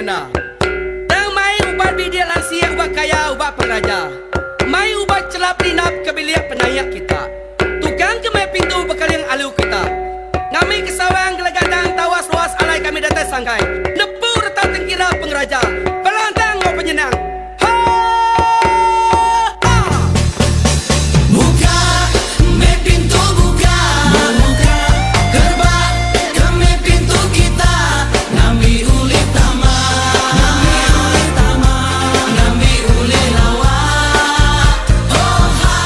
ngena. Tang mai ubat bidik lansik ubat kaya ubat pengeraja. Mai ubat chelap lindap ke bilik penaik kita. Tukang ke mai pintu bekaling alu kita. Ngambi ke sawang gelegadang tawas luas alai kami datai sangkai. Nepu reta tengkira pengeraja. Pelantang enggau penyenang. Ha! Ha! Buka meh pintu buka Buka kerbak ke meh pintu kita Ngambi ulih tama Ngambi ulih tama Ngambi ulih lawa Oh ha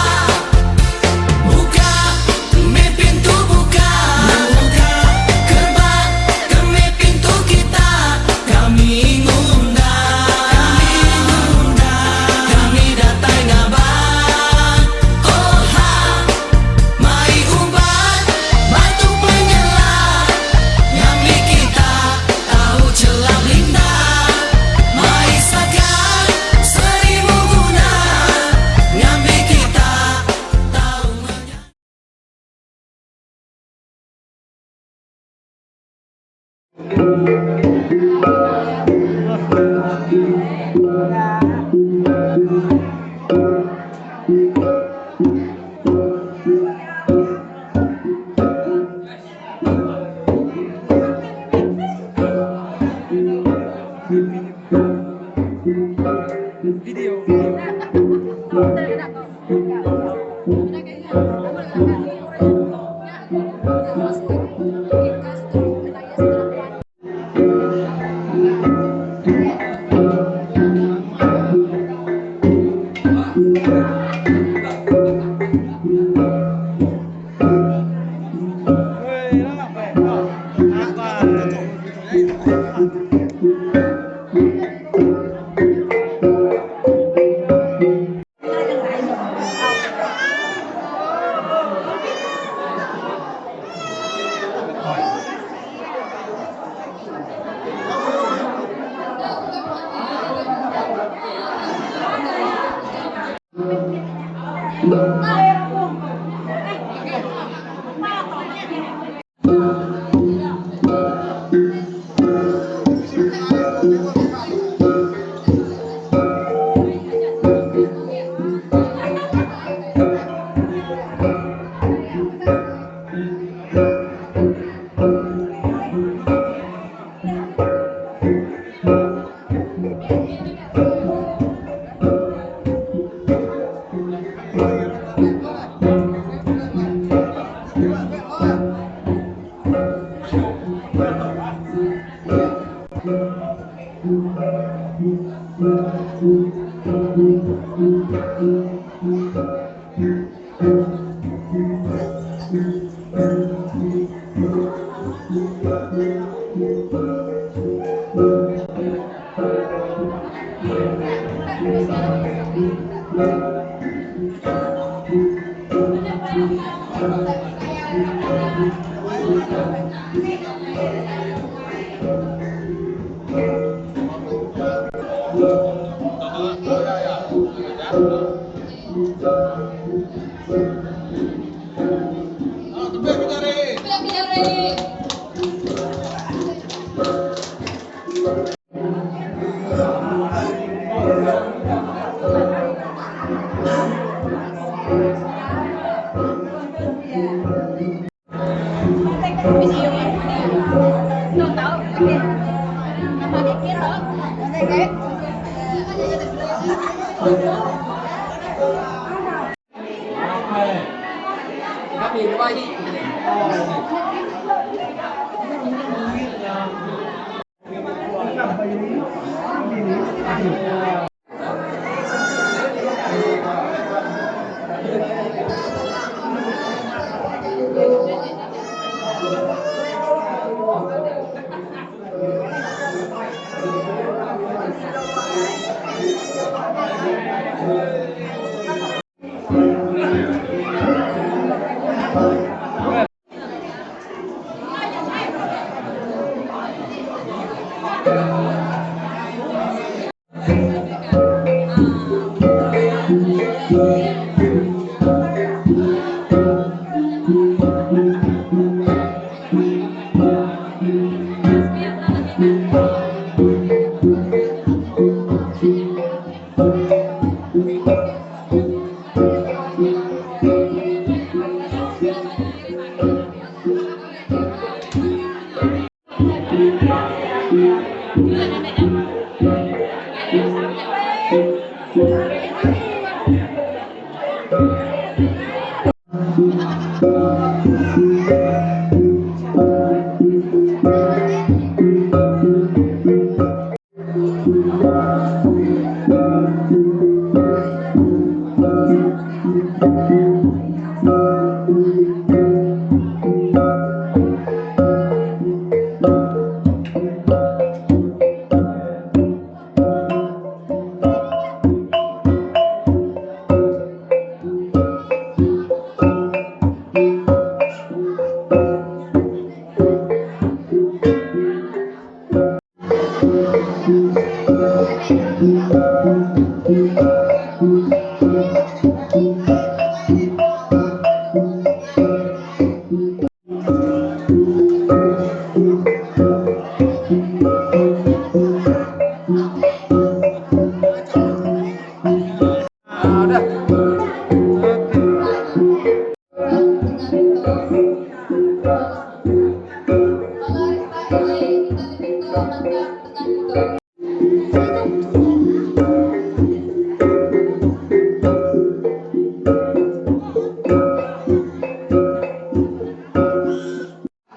Buka meh pintu buka Buka kerbak ke meh pintu kita Kami ngundang Kami ngundang Kami datai ngabang Oh ha Mai ubat batu penyelap Ngambi kita tau chelap linda Mai sakar seribu guna Ngambi kita tau menya.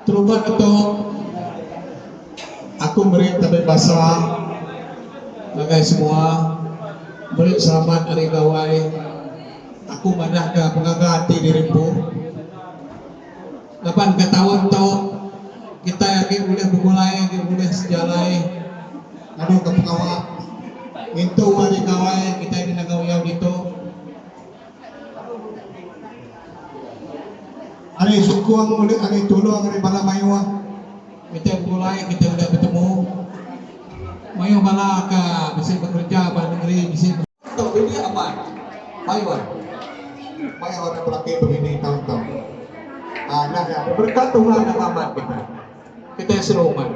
Terubah tu aku meri tabi basa ngagai semua meri selamat ari gawai aku madahka pengaga ati diri empu laban ke taun tu kitai agi ulih begulai agi ulih sejalai ngadu ke pengawa ngintu ari gawai kitai di Nanga Uyau ditu. Ari sukung ulih ari tulung ari bala mayuh kitai begulai kitai udah betemu mayuh bala ke bisi bekereja ba nengeri bisi. Tu dudi amat mayuh mayuh orang belaki bebini taun tu. Aa nah iya berekat Tuhan nang amat kitai. Kitai serumah.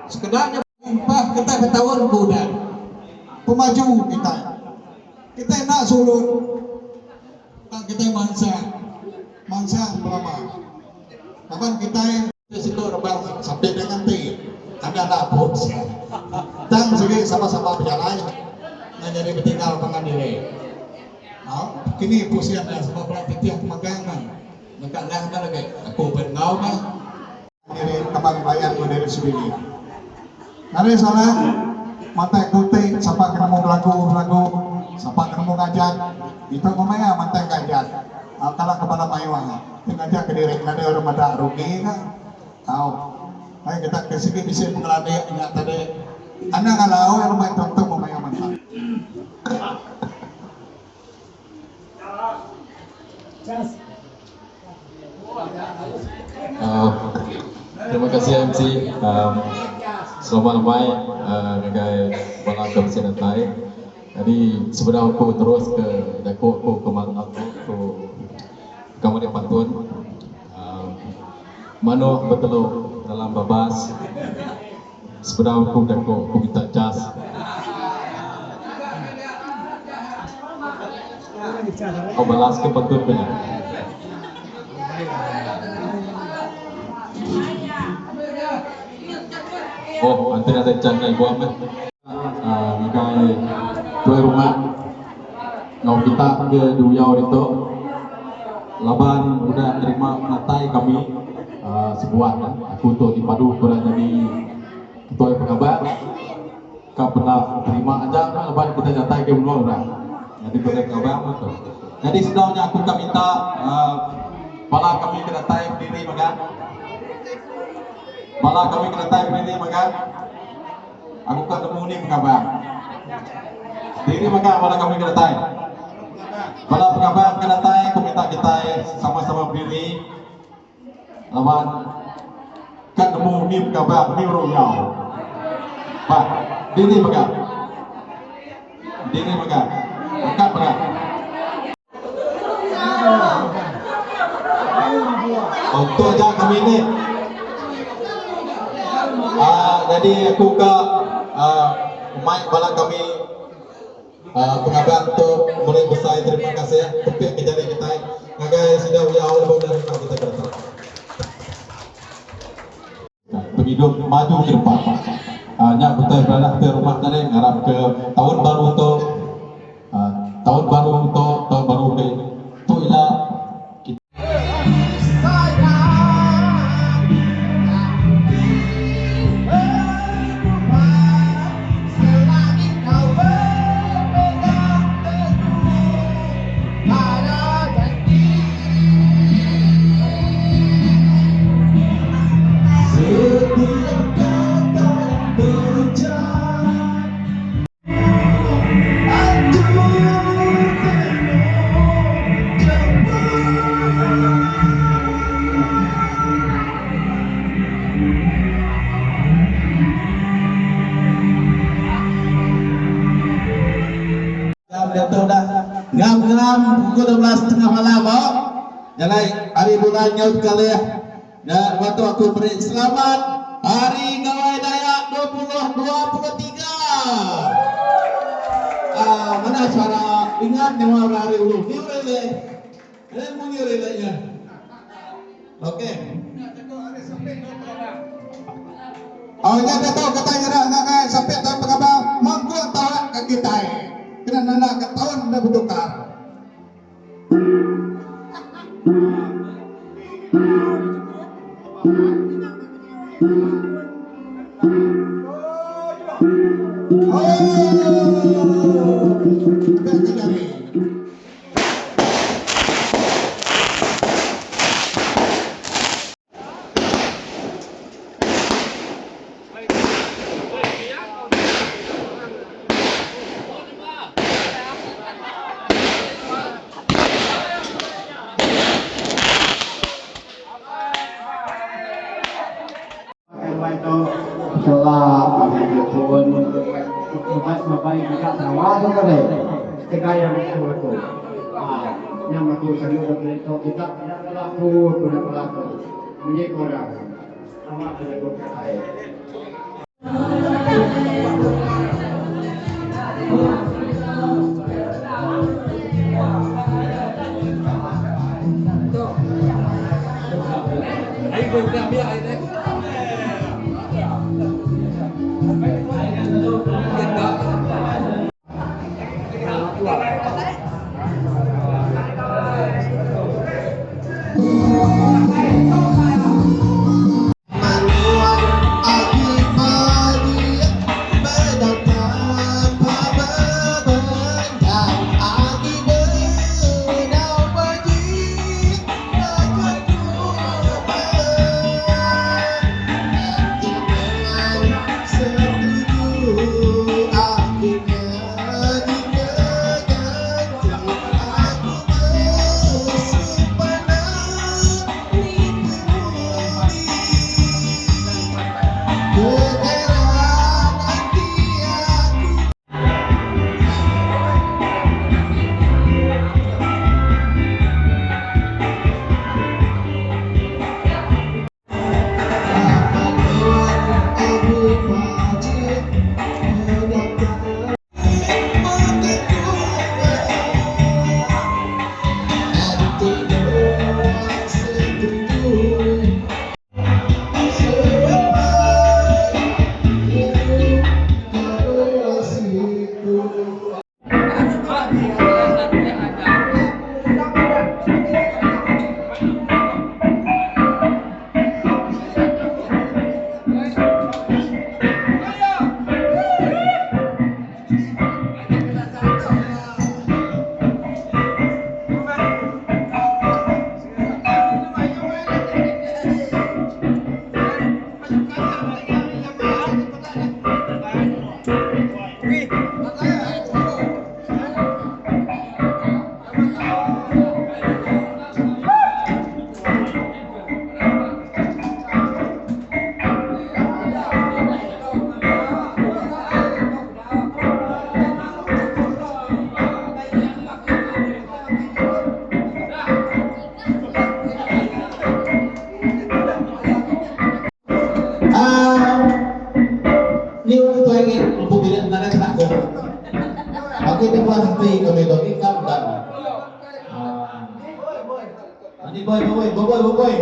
Sekeda nya Umpah kitai betaun ke udah. Pemaju kitai. Kitai enda surut tang kitai mansang. Mansang belama. Laban kitai. Siku rebak sampi enda nganti anda enda aput sia. Tang sigi sama-sama bejalai enda nyadi betinggal pangan diri. Au kini pusing nya sebab bala titih pemagang meh. Nengka nah enda lagi aku pen enggau meh. Diri kaban belayan enggau diri sebilik. Nadai salah mantai kuti sapa ke nemu belagu belagu, sapa ke nemu ngajat ditu meh maya mantai ngajat. Kala ke bala mayuh ti ngajat kediri nadai orang meda rugi ka. Au ai kita ke sigi bisi pengelandik nya tadi anang alau iya lemai tu meh maya mantai. Terima kasih MC. Selamat lemai ngagai bala ke bisi datai. Jadi sebedau aku terus ke jaku aku ke malam tu aku ka meri pantun manuk betelu dalam babas sebedau aku jaku aku minta cas. Kau balas ke pantun ku nya. Oh, enti nadai chan nya ibuh meh. Ngagai tuai rumah enggau kita ke diuyau ditu laban udah nerima penatai kami sebuat aku tu dipadu ku orang nyadi ketuai pengabang. Ka peda terima aja meh laban kitai datai ke menua orang. Nyadi beri pengabang meh tu. Nyadi sedau nya aku ka minta uhh bala kami ke datai bediri mega. Bala kami ke datai bediri mega. Aku ka nemu ni pengabang. Diri mega bala kami ke datai. Bala pengabang ke datai aku minta kitai sama-sama bediri. Laban ka nemu ni pengabang ni orang uyau. Ba, diri mega. Diri mega. Angkat mega. Oh, tu aja kami ni. Uh, jadi aku ka uh, mai bala kami Pengabang tu meri besai terima kasih tepik ke jari kitai ngagai sida uyau lebuh nerima kitai ke datai. Pengidup maju ke depan. Nya butai beranak ti rumah tadi ngarap ke taun baru tu taun baru tu taun baru ke tu ila. malam pukul 12 tengah malam au. Nya alai hari bulan nyau tekalih nya ba tu aku meri selamat Hari Gawai Dayak 2023. Aaa manah chara ingat nyawa orang ari ulu. Ni orang ili. Ni munyi orang ili nya. Okey. Oh nya diatu kitai ngira ngagai sapit tau pengabang mangkuk tawak ke kitai kena nanda ke taun enda betukar. Oh, tebek ke jari. Ah, ni orang tuai ni empu bilik nadai kena aku. Aku ti puas ati kami tu ikam dan. Ah. Ani boy boy boy boy boy.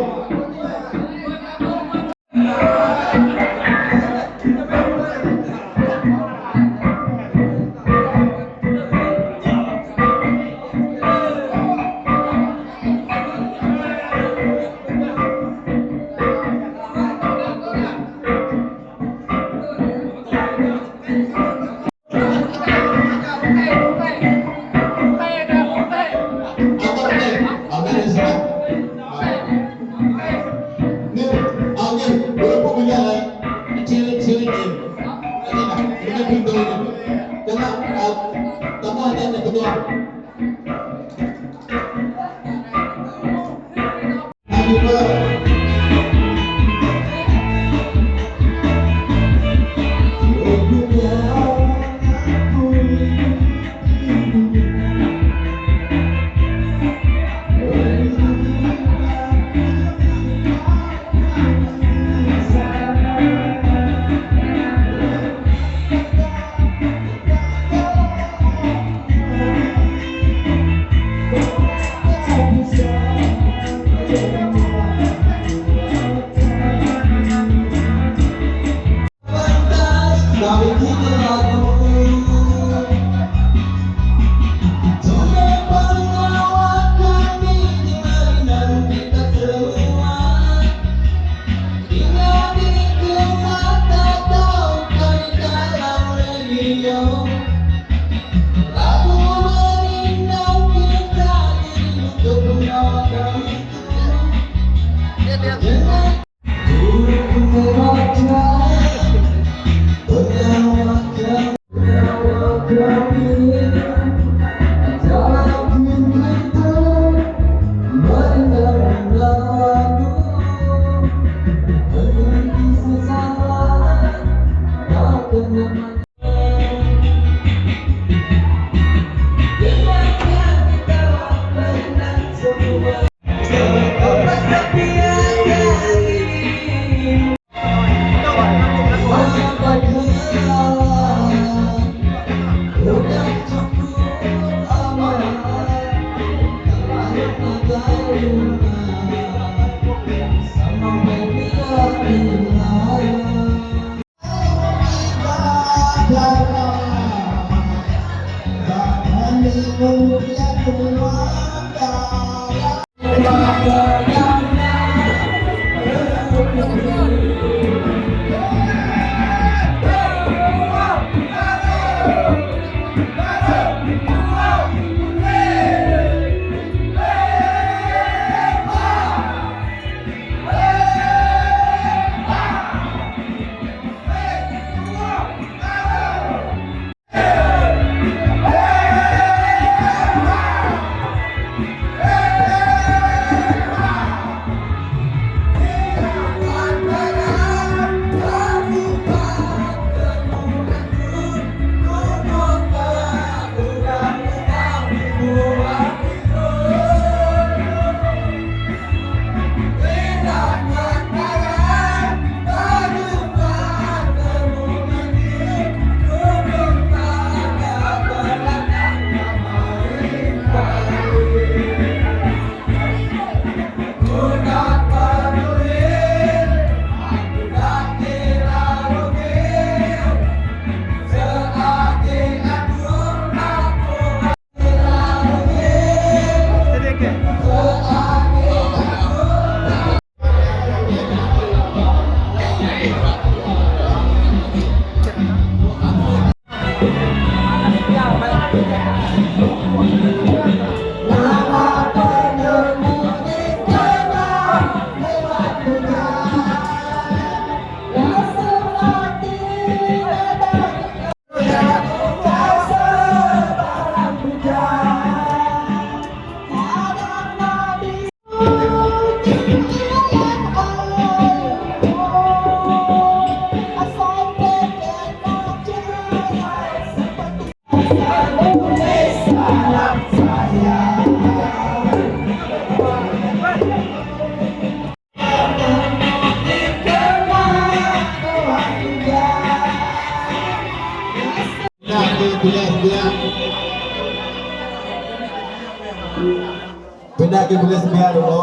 Pindah ke bilik sebiar dulu.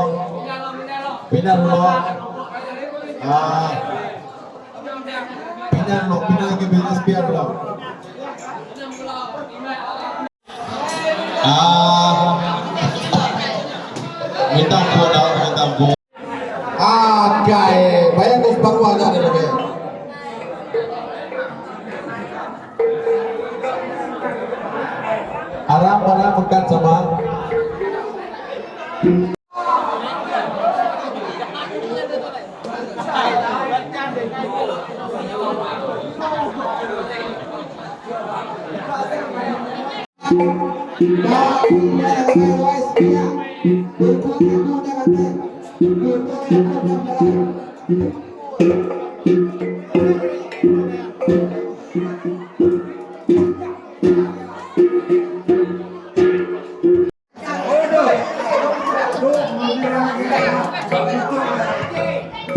Pindah dulu. Ah. Pindah dulu, pindah ke bilik sebiar dulu. Ah. Minta ampun, minta ampun. Akai, bayar kau separuh aja deh lagi. Aram mana makan sama.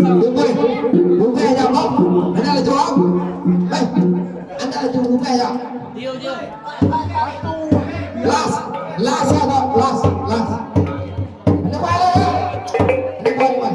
Bukai, bukai dah bang. Anda lah jawab. Hei, anda lah jawab bukai dah. Last, last ya bang, last, last. Anda buat lah. Anda buat buat.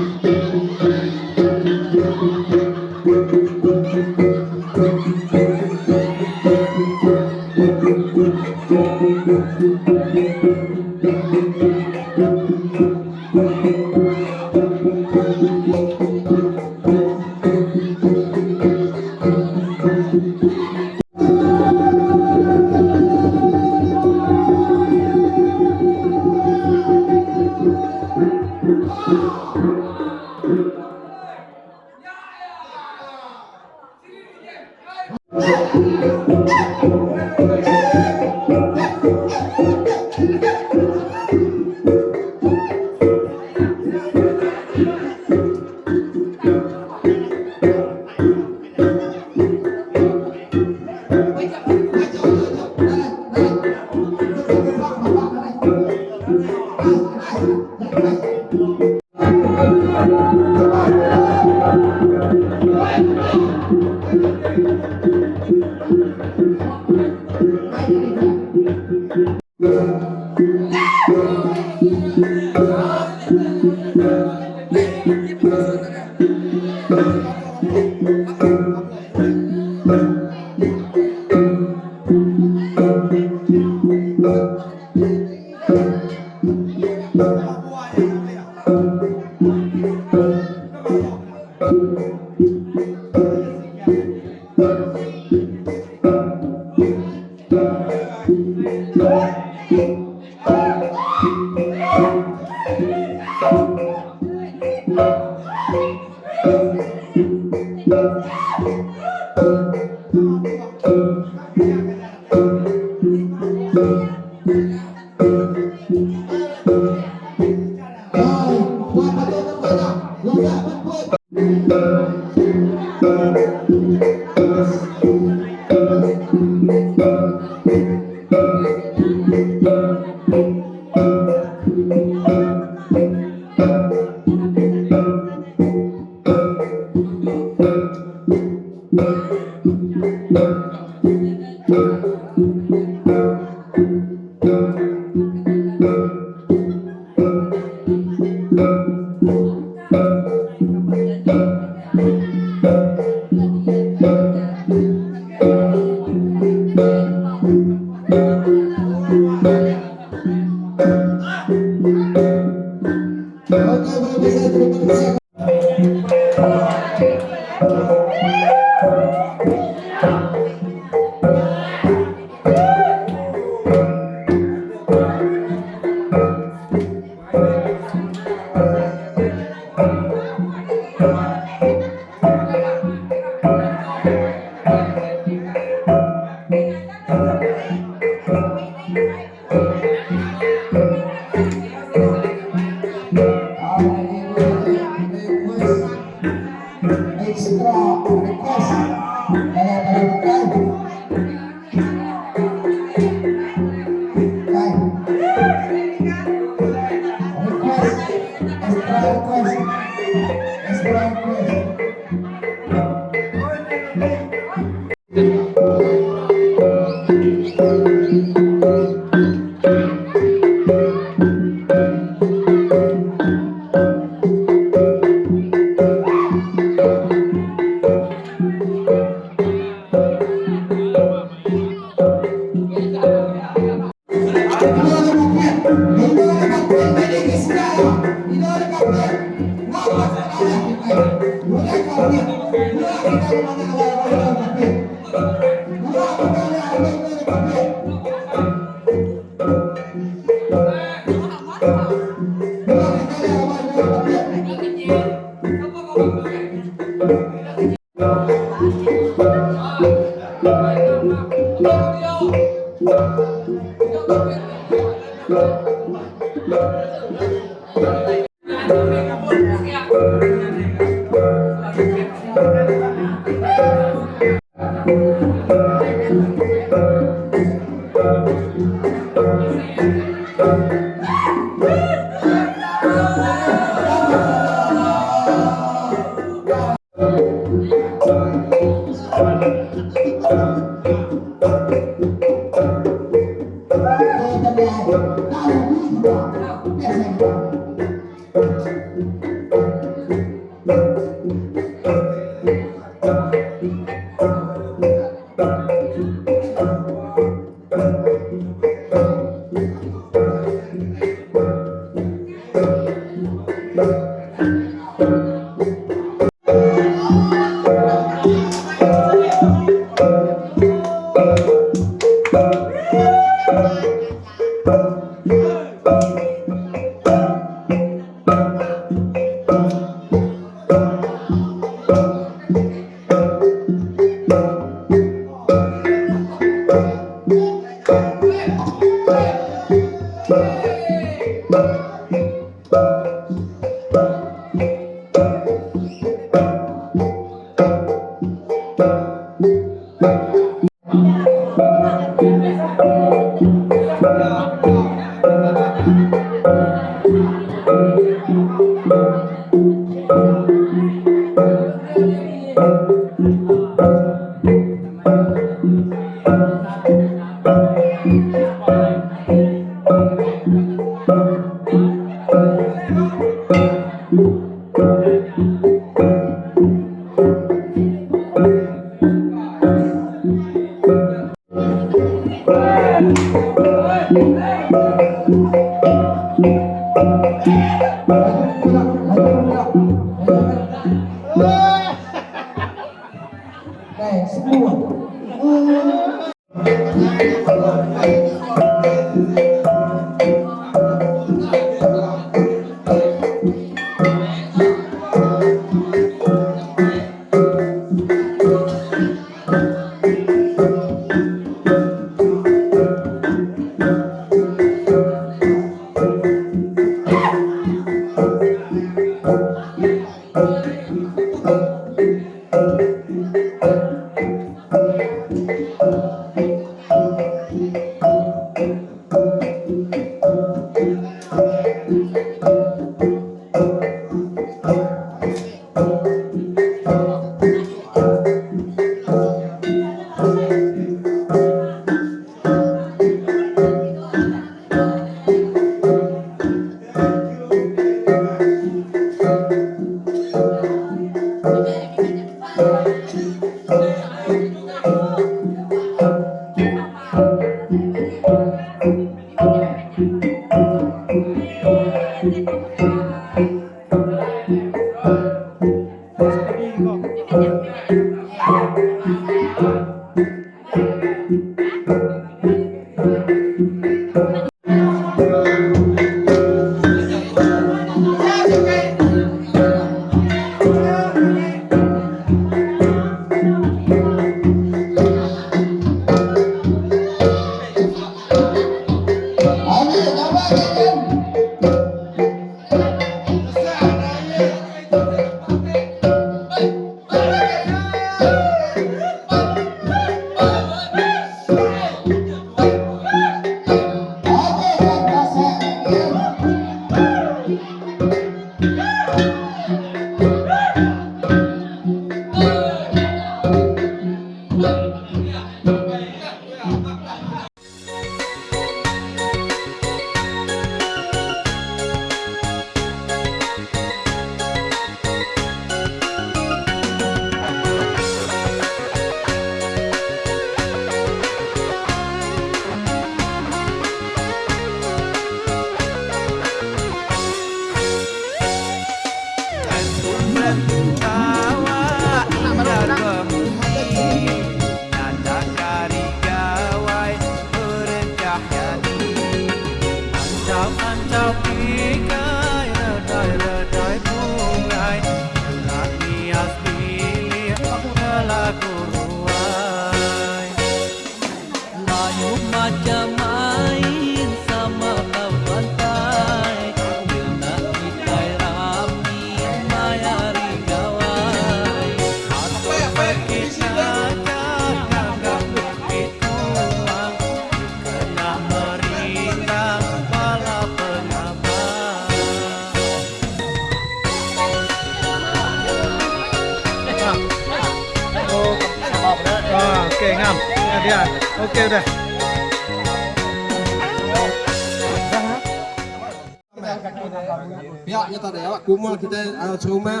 Pia nya tadi awak kuma kitai serumah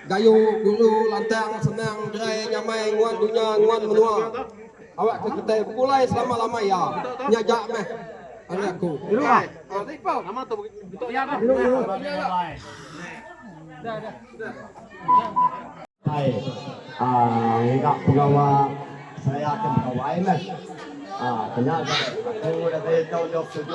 gayu guru lantang senang gerai nyamai nguan dunya nguan menua. Awak ke kitai begulai selama lama iya. Nya ja meh ari aku. Ai aaa ngiga pengawa saya ke begawai meh. Aaa kenya ga aku datai tau nyau setuju.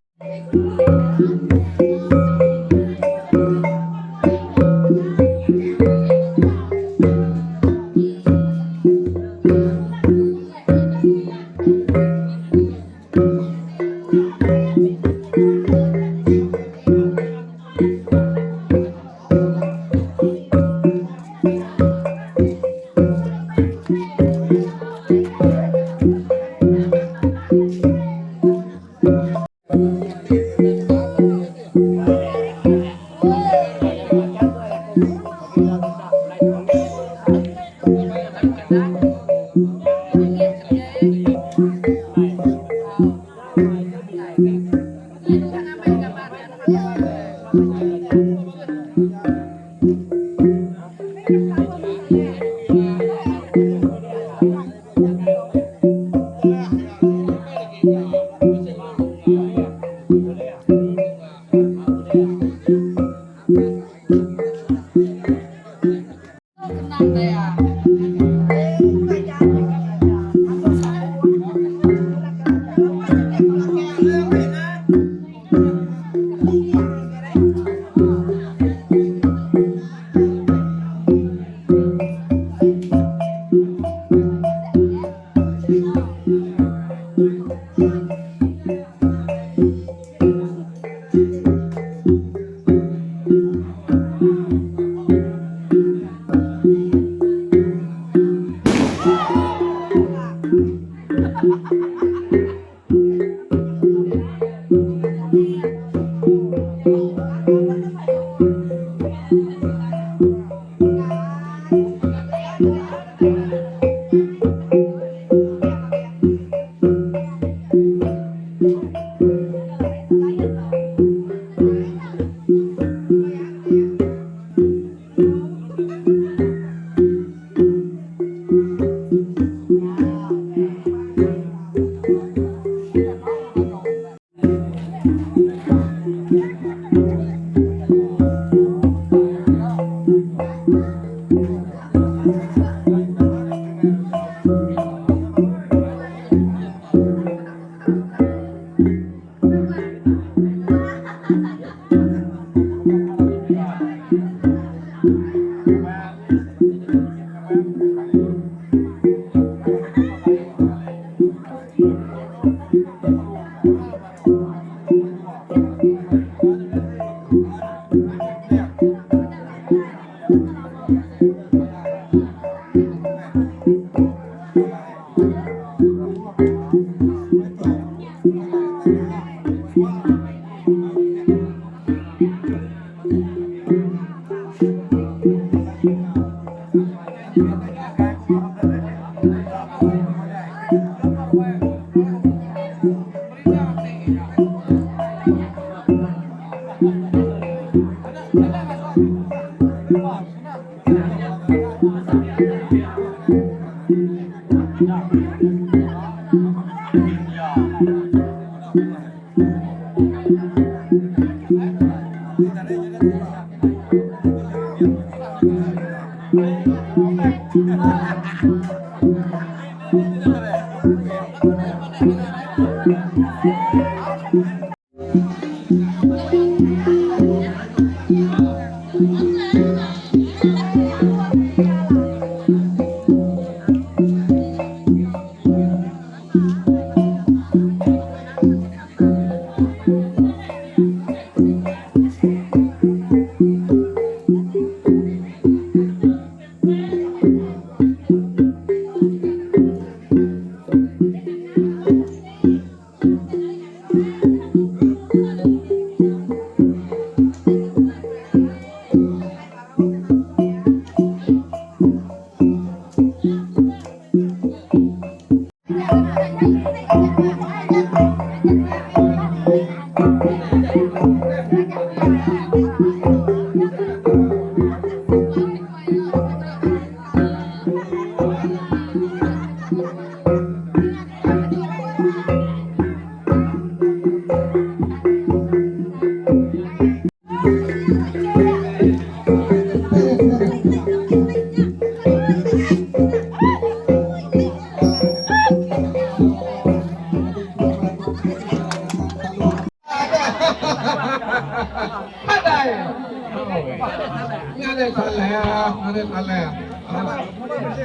Nadai salah, nadai salah.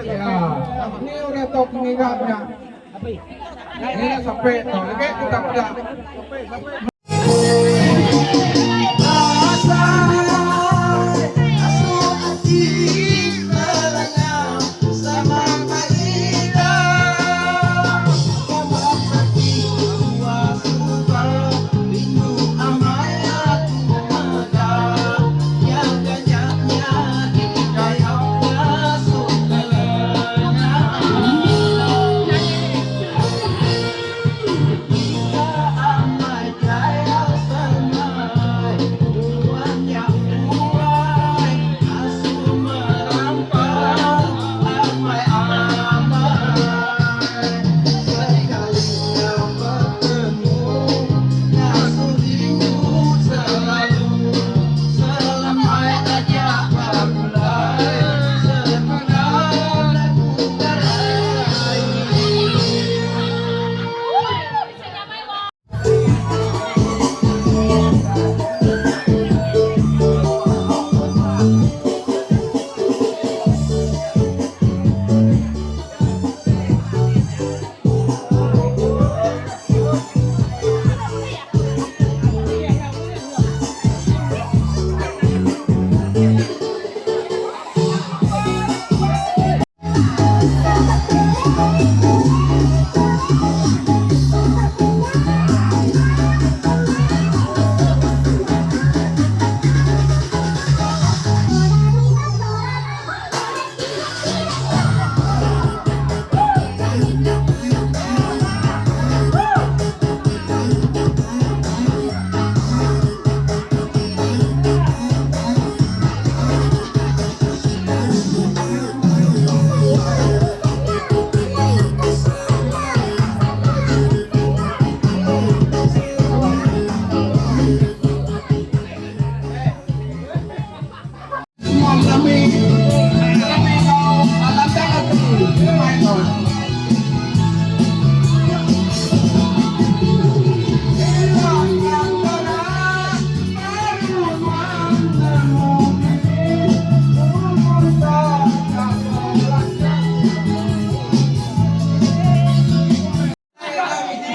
Ya. Ni orang tau pengingat nya. Ni sampai tau. Okey, kita peda.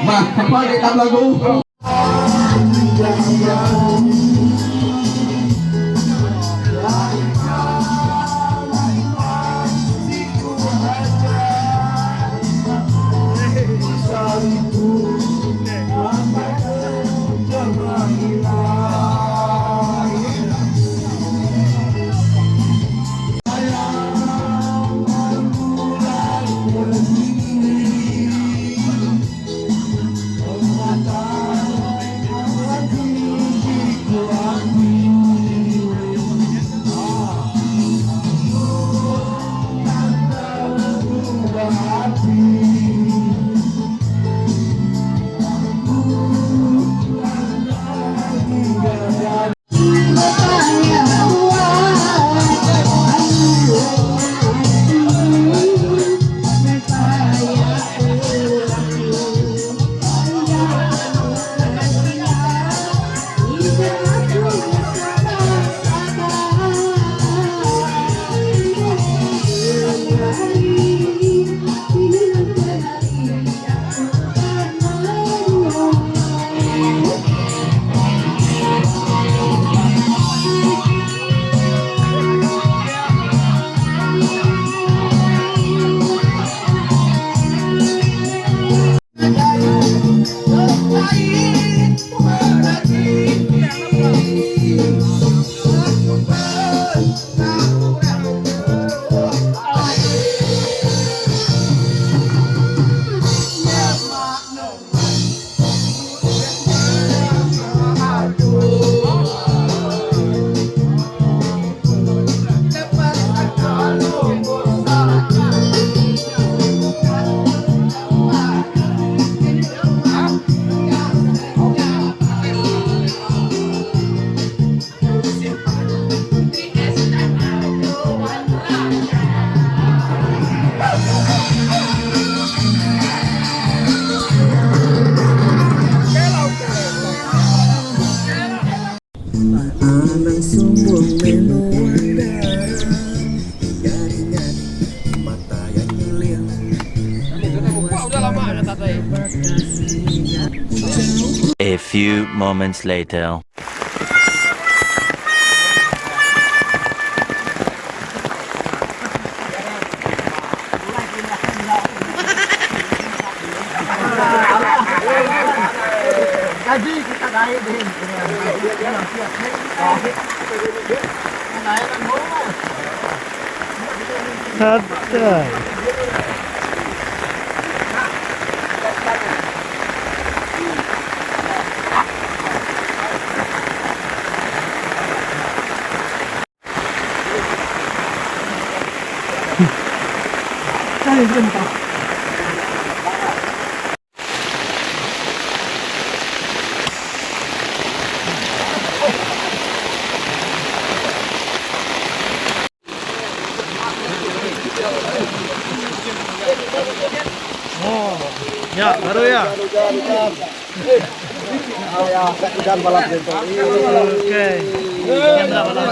Bah, sapa agi ka belagu? Anang sumbung menua dara Jaringan mata yang nyeling A few moments later. Nya baru iya. Okey. Nya meda bala.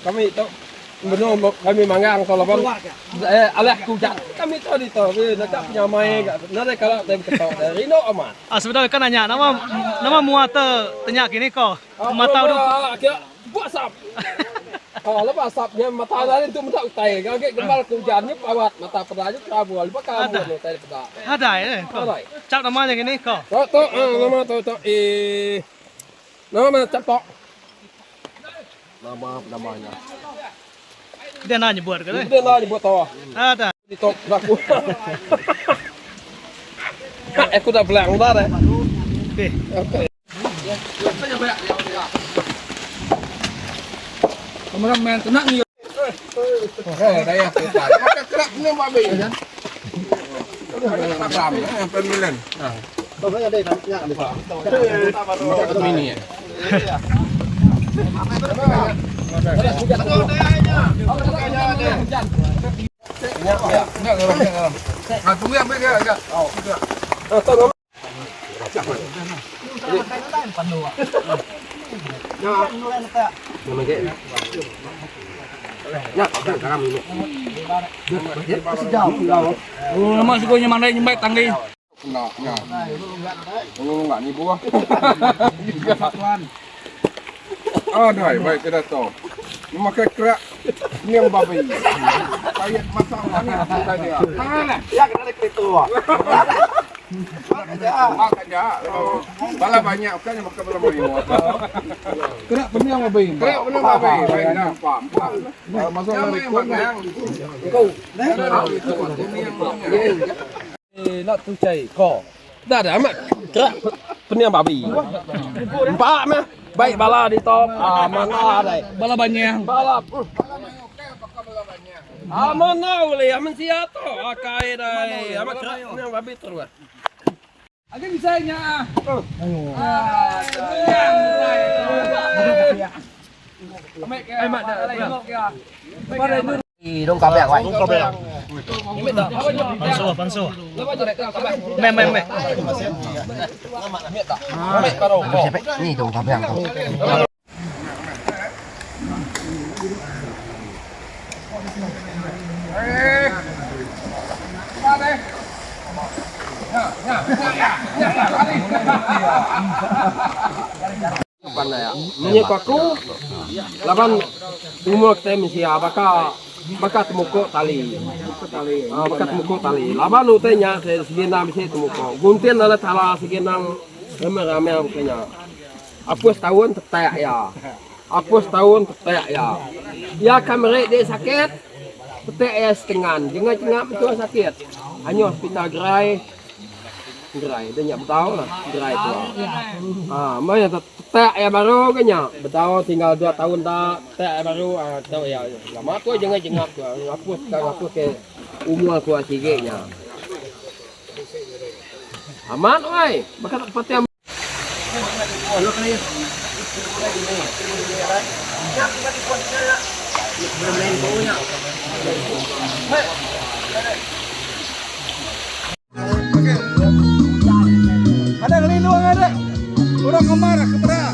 Kami tu benung kami manggang tu laban eh alah ku ja kami tu ditu naka penyamai ga nadai kala tai beketo rindu amat. Ah sebedau ka nanya nama nama mua te tenya kini ko matau du. Buat asap. Oh lepas asap nya mata nya tu meda utai ga agi gembal ke ujan nya pawat mata peda nya terabur lepas kabur utai dipeda. Adai eh ko. Chap nama nya kini ko. Tu tu nama tu tu eh nama chap tok. Nama nama nya. Dia enda nyebut ke. Dia enda nyebut tu. Adai. Ditok aku. Aku dah belang dah deh. Okey. Okey. Kameraman kena ni. Eh, daya kita. Makan kerak ni babi. Pemilan. Mini. Oh, nama suku nya mandai nyembai tanggi. Aduh, baik kita tahu. Makan kerak ni babi. Payat masak mana kita dia. Ya kena ada kereta. Makan je. Bala banyak kan yang makan bala banyak. Kerak pemiang babi. Kerak pemiang babi. Baik dah. Masuk Yang dari main makan. Kau. Nak tu cai ko. Dah dah amat kerak peniang babi. Empat mah. Baik bala di top. Ah mana ada. Bala banyak. Bala. Ah mana boleh aman siapa tu? Ah kai dah. Amat kerak peniang babi terus. Ada misalnya. Pansu, pansu. Meh, meh, meh. Minyak aku laban umur kita mesti baka baka temukuk tali. Ah baka temukuk tali. Laban utai nya segena mesti temukuk. Guntin ala tala segena ramai-ramai kenya. Apus tahun tetek ya. Apus tahun tetek ya. Ya kamera dia sakit. Tetek ya setengah. Jangan cengap betul sakit. Hanya hospital gerai. Gerai dia nyak betau lah gerai tu. Ah, mana tetek ya baru kenya. Betau tinggal 2 tahun dah tetek ya baru ah tahu ya. Lama tu jangan jengap tu. Hapus sekarang hapus ke umur aku sigeknya. Aman oi. Bakal tak patiam. Ada ngelindung ada. Orang kemana keberapa?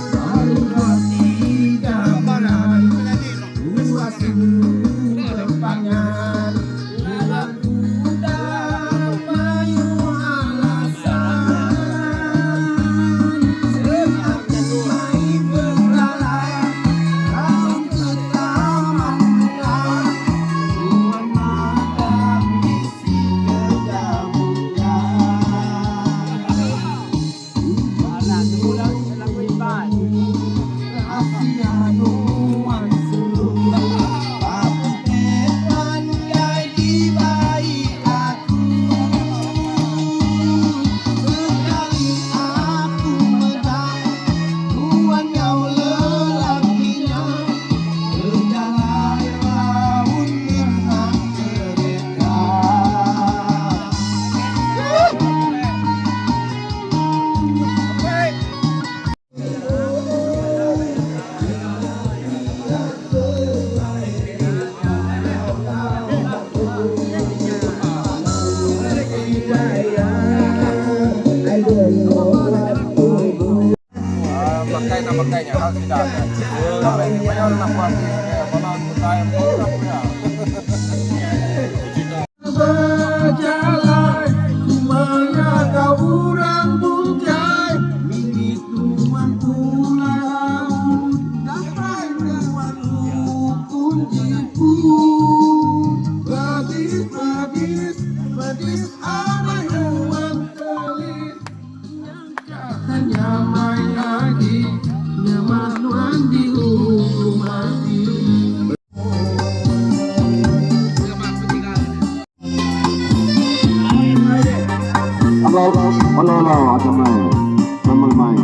Makai nak makainya hal tidak. Banyak orang nak buat malam saya ya. Berjalan kau orang bungkai Mini tuan pulau Datai tuan hukum jipu Badis, badis, badis ada uang telis Hanya main lagi Nyaman nuan dihukum mati. Olo-olo atau mai. Sama mai.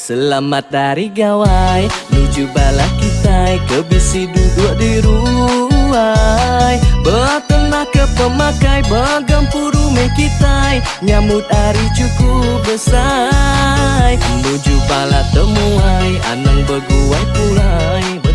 Selamat Hari Gawai nuju bala kitai ke bisi duduk di ruai Betenah ke pemakai begempuru meh kitai nyambut hari chukup besai Nuju bala temuai anang beguai pulai.